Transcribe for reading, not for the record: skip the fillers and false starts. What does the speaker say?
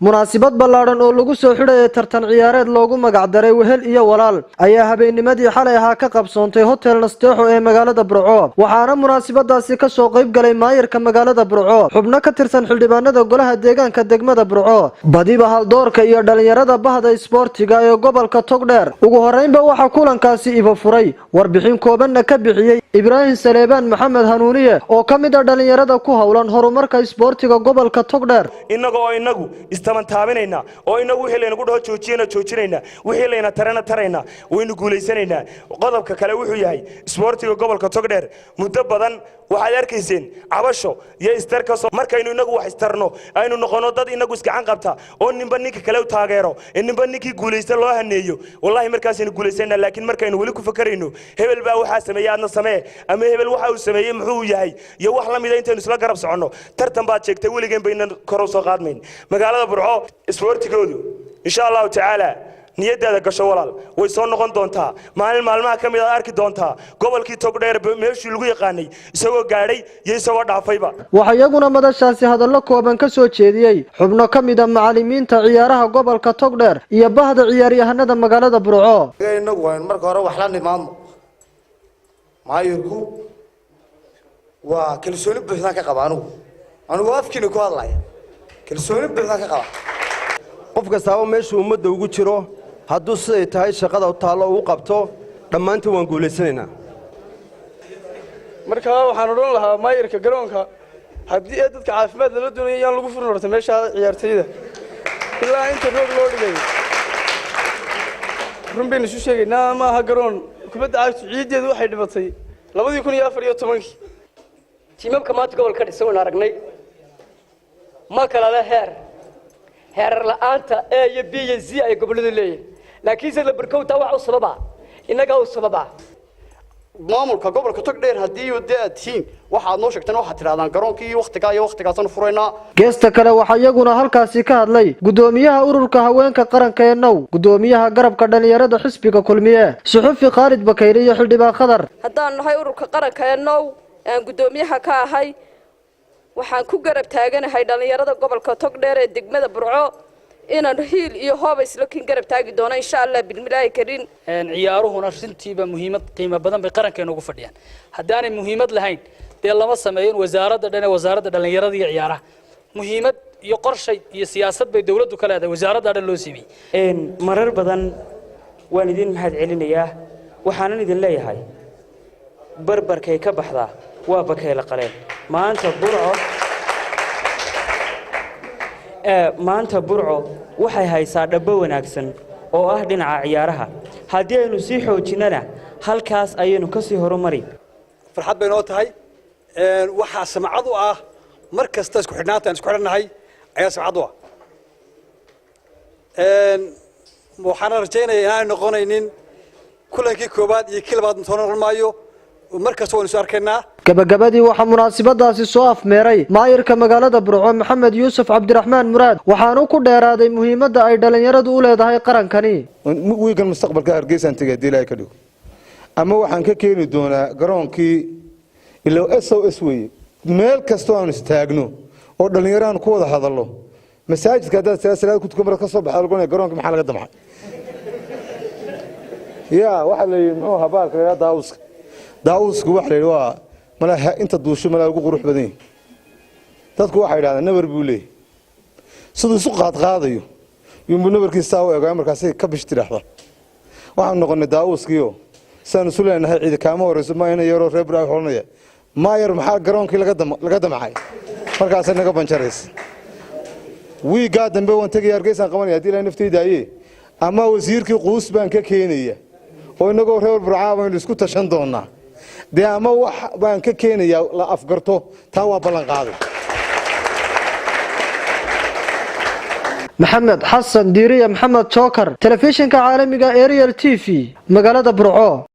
Munaasibad ballaadhan oo lagu soo xidhayay tartan ciyaareed loogu magacdaray Wehel iyo Walaal ayaa habeennimadii xalay ahaa ka qabsoontay Hotel Nasteexo ee magaalada Burco. Waxaana munaasibadaasi ka soo qayb galay maayirka magaalada Burco, xubno ka tirsan xildhibaanada golaha deegaanka degmada Burco, badiba haldoorka iyo dhalinyarada bahda isboortiga ee gobolka Togdheer. Ugu horeynba waxaa kulankaasi iba furay, warbixin koobanna ka bixiyey Ibraahim Saleebaan Maxamed Hanuuniye oo ka mid ah dhalinyarada ku howlan horumarka isboortiga gobolka Togdheer. Innaga oo inagu istabantaabinayna oo inagu wixii laynagu dhaho joojiyana joojinayna, wixii layna tarana tarayna, waynu guulaysanaynaa. Qodobka kale wuxuu yahay isboortiga gobolka Togdheer muddo badan waxaad arkayseen cabasho iyo istar kasoo. Markaynu inagu wax istarno, aynu noqono dad inagu isgacan qabta oo ninba ninka kale u taageero, ninba ninkii guulaysta loo haneeyo, wallahi markaasaynu guulaysana. Laakiin markaynu weli ku fakarayno hebel baa waxaa sameeyey, aadna samee, ama hebel waxa uu sameeyey muxuu yahay iyo wax la mida, intaynu isla garab soconno, tartan baad sheegtay, weligeen baynan kor u soo qaadmayn. Magaalada Burco isboortigoodu, insha Allahu tacaala, niyadaada gasho walaal, way soo noqon doontaa. Maalin maalmaha ka mid aad arki doontaa gobolkii Togdheer meeshii lagu yaqaanay isagoo gaadhay iyo isagoo dhaafayba. Waxaa iyaguna madashaasi hadallo kooban ka soo jeediyey xubno ka mid ah macallimiinta ciyaaraha gobolka Togdheer iyo bahda ciyaaryahanada magaalada Burco. Inagu aynu marka hore wax la nimaadno. Maayirku waa kalsooni buuxdaan ka qaba. Anigu afkiina ku hadlaya, kalsooni buuxdaan ka qaba. Qof kastaaba meeshuu ummadda ugu jiro hadduu siday tahay shaqada u taallo uu qabto, dhammaantiin waan guulaysanaynaa. Markaa waxaan odhan lahaa maayirka, garoonka haddii ee dadka caafimaad lala doonaya, yaan lagu furin horta meeshaa ciyaartayda ilaa inta roog loo dhigayo. Run baynu isu sheegaynaa, ma aha garoon kubadda cagtu. Ciiddeedu waxay dhimatay 2014-kii. Tiimamka maanta gobolka dhisan waan aragnay, ma kala le heer. Heerar la'aanta A iyo B iyo C ay gobolladu leeyihin, laakiinse labarkowtaa waxa u sababa innagaa u sababa. Maamulka gobolka Togdheer, haddii dee aad tihiin, waxaad noo sheegteen, waxaad tidhahdaan garoonkii wakhtigaa iyo wakhtigaasaan furaynaa. Geesta kale, waxaa iyaguna halkaasi ka hadlay guddoomiyaha ururka haweenka qaranka ee Now, guddoomiyaha garabka dhalinyarada xisbiga Kulmiye, suxufi Khaalid Bakayre iyo xildhibaan Khadar. Haddaan nahay ururka qaranka ee Now, aan guddoomiyaha ka ahay, waxaan ku garab taaganahay dhallinyarada gobolka Togdheer ee degmada Burco inaan hiil iyo hooba islakin garab taagi doono, insha Allah bilmilaahi karin. Ciyaaruhuna runtiiba muhiimad qiimo badan bay qarankeena ugu fadhiyaan. Haddaanay muhiimad lahayn, dee lama sameeyin wasaaradda dhan ee wasaaradda dhallinyarada iyo ciyaaraha. Muhiimad iyo qorshay iyo siyaasad bay dowladdu ka leedahay wasaaradda dhan loo sameeyey. Marar badan waan idin mahad celinayaa, waxaanan idin leeyahay barbarkay ka baxdaa waa bakayla qaleen. Maanta Burco waxay haysaa dhabbo wanaagsan oo ah dhinaca ciyaaraha. Haddii aynu sii xoojinnana, halkaas ayaynu ka sii horumari. Farxad bay noo tahay. Waxaa samcad u ah mar kasta isku xidhnaanta aan isku xidhannahay ayaa samcad u ah. Waxaana rajaynaya inaanay noqonaynin kulankii koowaad iyo kii labaad soo noqon maayo. Mar kasta waynu isu arkaynaa. Gabagabadii, waxaa munaasabadaasi soo afmeeray maayirka magaalada Burco, Maxamed Yuusuf Cabdiraxmaan Muraad, waxaanu ku dheeraaday muhiimadda ay dhallinyaradu u leedahay qarankani. Wiigan mustaqbalka Hargeysaan tegay haddii Ilaahay ka dhigo, ama waxaan ka keeni doonaa garoonkii ilo SOS weeye. Meel kastoo aanu istaagno oo dhallinyaro aan ku wada hadallo, masaajidka haddaad salaad ku tukan, marad ka soo baxda lagu garoonka maxaa laga damcay? Ya waxaa la yidhi, muxuu ahaa baalka la yidhaha daawuska? Daawusku waxa la yidhi waa malaa inta duusho malaa ugu qurux badan yahay. Dadku waxay yidhahdaan nabar buu leeyahy, siduu isu qaadqaadayo yunbuu nabarkiisa saa u egaa, markaasay ka bish tidhaahda. Waxaanu noqonnay daawuskiio sidaanu isu leenahay ciidi kaama horeyso. Ma ina yaroo reer Burco xolanaya maayar, maxaa garoonkii laga damcay? Markaasay naga banjaraysa. Wiiggaa dambe waan tegaya, Hargeysaan qabanaya haddii Ilahay naftayda daaye, ama wasiirkii quus baan ka keenaya oo innagoo reer Burcaa baynu isku tashan doonnaa dee, ama wax baan ka keenayaa la afgarto. Taa waa ballan qaaday. Maxamed Xasan Diiriya, Maxamed Jookar, telefishinka caalamiga Ariel TV, magaalada Burco.